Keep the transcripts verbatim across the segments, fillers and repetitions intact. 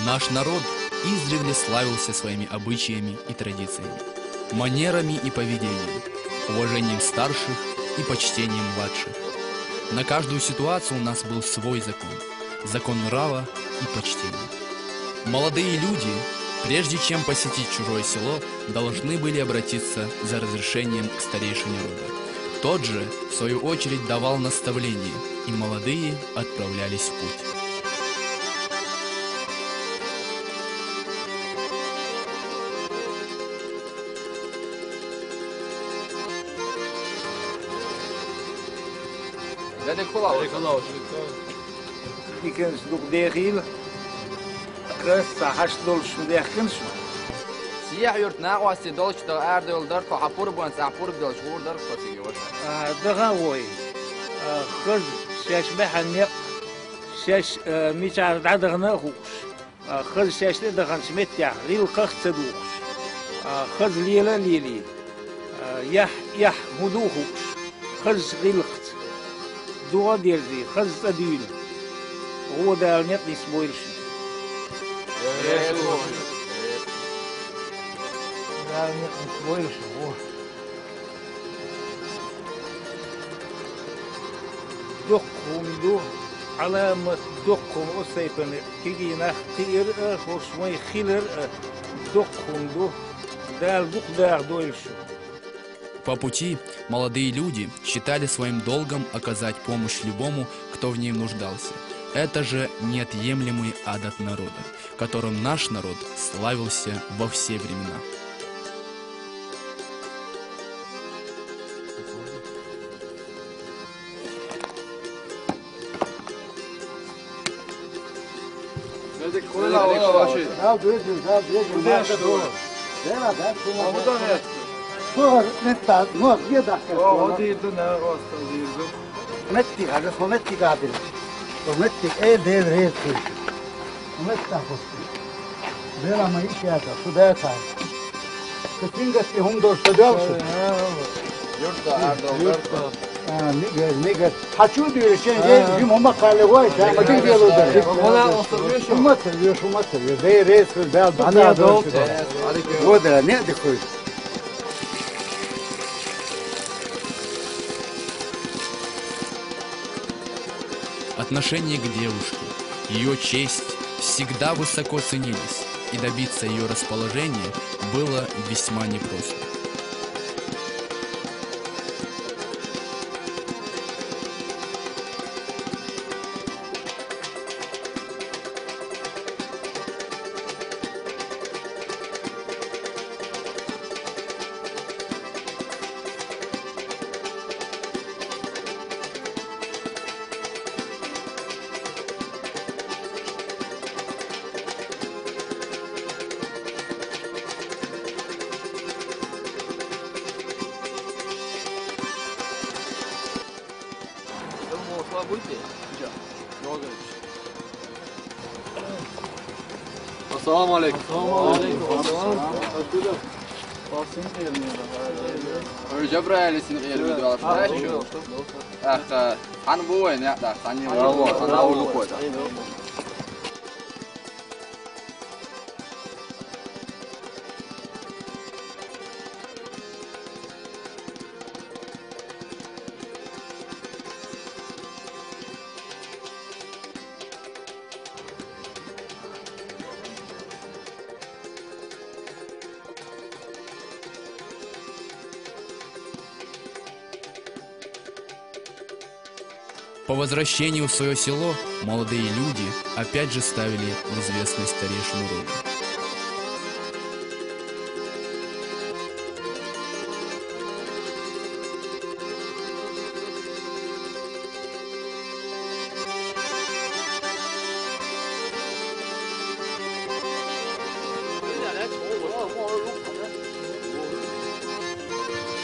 Наш народ издревле славился своими обычаями и традициями, манерами и поведением, уважением старших и почтением младших. На каждую ситуацию у нас был свой закон, закон нрава и почтения. Молодые люди, прежде чем посетить чужое село, должны были обратиться за разрешением к старейшине рода. Тот же, в свою очередь, давал наставление, и молодые отправлялись в путь. Дядя Кулауш. Дядя Кулауш. Икенс дук дехил. Кас сахаш долшун дехкиншун. Сиях юрт накъвасти долчто ардол дарко хапур бон сапур долч гур дарко сиги ваша. А, дага вой. А, хыз шеш беханне, шеш, э, мичар дадагна хуш. А, хыз шеште даханч меття, гъил къахца духуш. А, хыз лела лели. А, яхь, яхь муду хуш. Хыз гъил къц. Дуа дерзи, хыз цадуйна. Гъо дал нет нис бойлш. Дал нет нис бойлш, гъо. Дукхун ду, аламат дукхун у сайпани кигинах киир а, хошмай хилир а, дукхун ду, дал дук дах дойлшу. По пути молодые люди считали своим долгом оказать помощь любому, кто в ней нуждался. Это же неотъемлемый адат народа, которым наш народ славился во все времена. Метти, хӀара хӀу метти габил. ХӀу метти, э, дел рез куй. ХӀу метта хӀу. Бела ма иш яда, хӀу бета. Кытингас и хӀум дорта дялшу. Юрта, ардо, юрта. А, нигер, нигер. Хачу дюришен, а, жим хӀума кале вай, да, ма дин дело да. Вала осо вешо. ХӀумат веш, хӀумат веш. Бе рез куй, бел, бана дорта. Вода, не дихуй. Отношение к девушке, ее честь всегда высоко ценились, и добиться ее расположения было весьма непросто. Ассаламу алейкум. Ассаламу алейкум. Ассалам. Ой, Жабраил, сен гъер видео алып, да, чё? Ах, хан бу ой, не, да, хан не бу, хан да улу кой, да. По возвращению в свое село молодые люди опять же ставили в известность старейшину рода.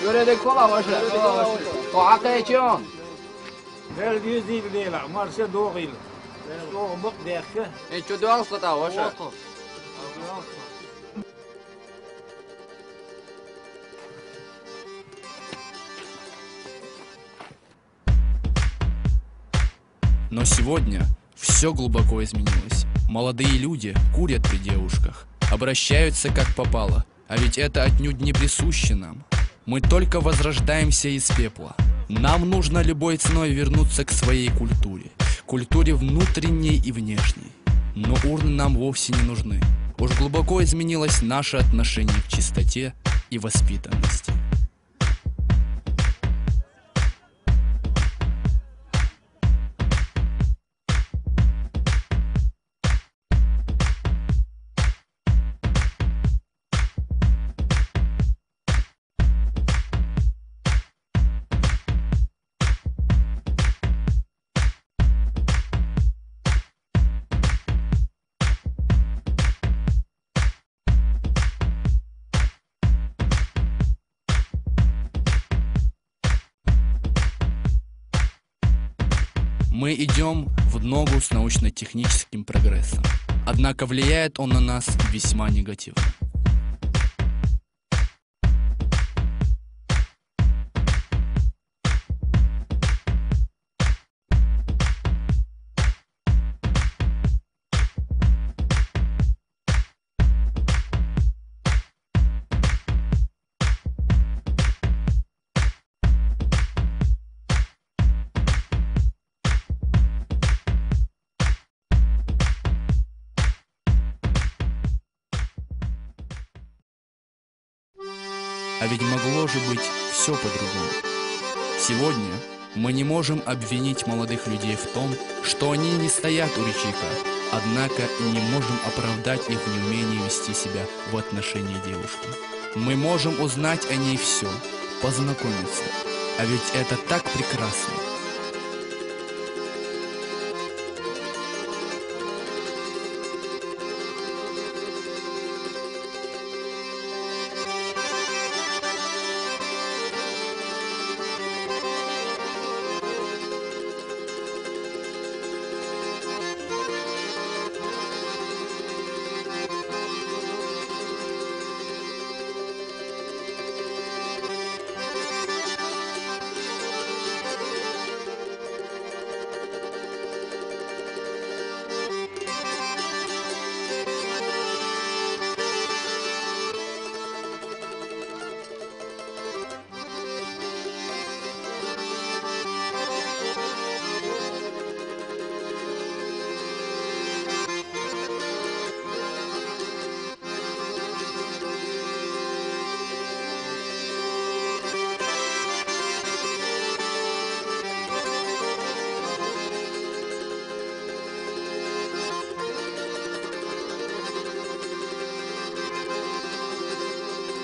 Юридик кола ваша. О, акай чон. Бел юз ил дела, марша догъил. Догъмук дехке. Э, чё дуал слата ваша? Но сегодня Все глубоко изменилось. Молодые люди курят при девушках, обращаются как попало, а ведь это отнюдь не присуще нам. Мы только возрождаемся из пепла. Нам нужно любой ценой вернуться к своей культуре, культуре внутренней и внешней. Но урны нам вовсе не нужны. Уж глубоко изменилось наше отношение к чистоте и воспитанности. Мы идем в ногу с научно-техническим прогрессом. Однако влияет он на нас весьма негативно. А ведь могло же быть все по-другому. Сегодня мы не можем обвинить молодых людей в том, что они не стоят у ручейка, однако не можем оправдать их неумение вести себя в отношении девушки. Мы можем узнать о ней все, познакомиться. А ведь это так прекрасно.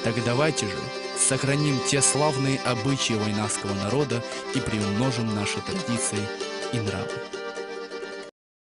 Так давайте же сохраним те славные обычаи вайнахского народа и приумножим наши традиции и нравы.